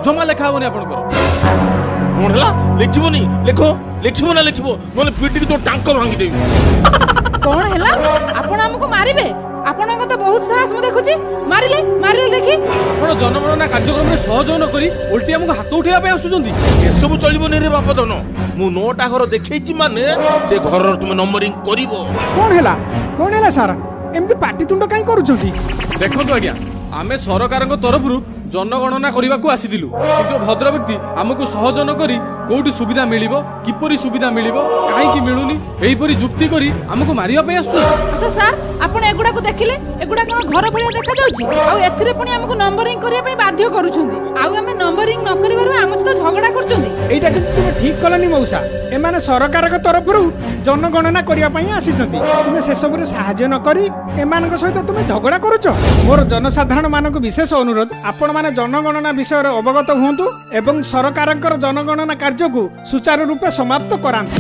ଜମା ଲେଖା ହବନି ଆପଣଙ୍କର। କଣ ହେଲା, ଲେଖିବନି? ଲେଖ, ଲେଖିବ ନା ଲେଖିବ, ନହେଲେ ପିଟିକି ତୋ ଟାଙ୍କ ଭାଙ୍ଗିଦେବି। କଣ ହେଲା, ଆପଣ ଆମକୁ ମାରିବେ? ଆପଣଙ୍କ ତ ବହୁତ ସାହସ ମୁଁ ଦେଖୁଛି। ମାରିଲେ, ମାରିଲେ ଦେଖି। ଆପଣ ଜନଗଣନା କାର୍ଯ୍ୟକ୍ରମରେ ସହଯୋଗ ନ କରି ଓଲଟି ଆମକୁ ହାତ ଉଠେଇବା ପାଇଁ ଆସୁଛନ୍ତି। ଏସବୁ ଚଳିବନି ରେ ବାପ ଧନ। ମୁଁ 9ଟା ଘର ଦେଖେଇଛି, ମାନେ ସେ ଘରର ତୁମେ ନମ୍ବରିଂ କରିବ। କଣ ହେଲା, କଣ ହେଲା ସାର୍, ଏମିତି ପାଟିତୁଣ୍ଡ କାହିଁ କରୁଛନ୍ତି? ଦେଖନ୍ତୁ ଆଜ୍ଞା, ଆମେ ସରକାରଙ୍କ ତରଫରୁ ଜନଗଣନା କରିବାକୁ ଆସିଥିଲୁ, କିନ୍ତୁ ଭଦ୍ର ବ୍ୟକ୍ତି ଆମକୁ ସହଯୋଗ ନ କରି କୋଉଠି ସୁବିଧା ମିଳିବ, କିପରି ସୁବିଧା ମିଳିବ, କାହିଁକି ମିଳୁନି, ଏହିପରି ଯୁକ୍ତି କରି ଆମକୁ ମାରିବା ପାଇଁ ଆସୁଛନ୍ତି। ଆଚ୍ଛା ସାର୍, ଆପଣ ଏଗୁଡାକୁ ଦେଖିଲେ, ଏଗୁଡା କଣ ଘର ଭଳିଆ ଦେଖାଯାଉଛି? ଆଉ ଏଥିରେ ପୁଣି ଆମକୁ ନମ୍ବରିଂ କରିବା ପାଇଁ ବାଧ୍ୟ କରୁଛନ୍ତି, ଆଉ ଆମେ ନମ୍ବରିଂ ନ କରିବାରୁ ଆମ ସହିତ ଝଗଡା କରୁଛନ୍ତି। ଏଇଟା କିନ୍ତୁ ତୁମେ ଠିକ କଲନି ମଉସା। ଏମାନେ ସରକାରଙ୍କ ତରଫରୁ ଜନଗଣନା କରିବା ପାଇଁ ଆସିଛନ୍ତି, ତୁମେ ସେସବୁରେ ସାହାଯ୍ୟ ନ କରି ଏମାନଙ୍କ ସହିତ ତୁମେ ଝଗଡ଼ା କରୁଛ। ମୋର ଜନସାଧାରଣ ମାନଙ୍କୁ ବିଶେଷ ଅନୁରୋଧ, ଆପଣମାନେ ଜନଗଣନା ବିଷୟରେ ଅବଗତ ହୁଅନ୍ତୁ ଏବଂ ସରକାରଙ୍କର ଜନଗଣନା କାର୍ଯ୍ୟକୁ ସୁଚାରୁ ରୂପେ ସମାପ୍ତ କରାନ୍ତୁ।